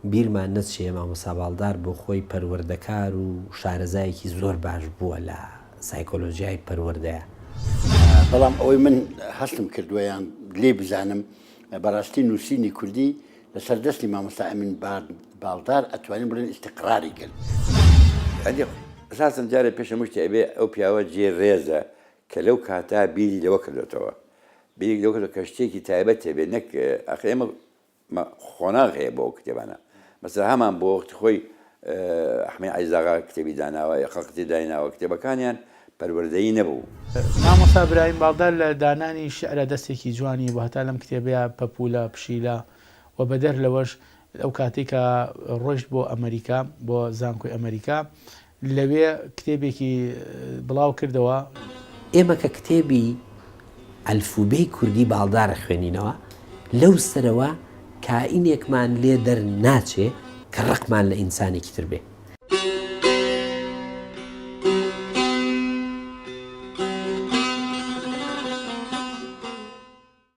بیرمان نەچێ مامۆستا باڵدار بۆ خۆی پەروەردەکار و شارەزایەکی زۆر باش بووە لە سایکۆلۆژیای پەروەردەیا. بەڵام ئەوەی من هەستم کردووە یان لێی بزانم بەڕاستی نووسینی کوردی لەسەر دەستی مامۆستا ئەمین باڵدار ئەتوانین بڵێن ئیستیقراری کرد. ئەدی ئەساسەن جارێ پێش هەموو شتێ ئەبێ ئەو پیاوە جێی ڕێزە کە لەو کاتە بیری لەوە کردۆتەوە بیری لەوە کردۆتەوە کە شتێکی تایبەت هەبێ نەک ئەخر ئێمە قۆناغ هەیە بۆ ئەو کتێبانە مەسەلەن هەمان بۆ وەختی خۆی ئەحمەی عەزیزاغا کتێبی داناوە خەڵکتی دایناوە کتێبەکانیان پەروەردەیی نەبوو. مامۆستا برایم باڵدار لە دانانی شیعرا دەستێکی جوانی بوو هەتا لەم کتێبەیا پەپوولە، پشیلە و بەدەر لەوەش ئەو کاتەی کە ڕۆیشت بۆ ئەمەریکا بۆ زانکۆی ئەمەریکا لەوێ کتێبێکی بڵاو کردەوە. ئێمە کە کتێبی ئەلفوبێی کوردی باڵدار ئەخوێنینەوە، لەو سەرەوە کائینێکمان لێ دەرناچێ کە ڕقمان لە ئینسانێکی تر بێ.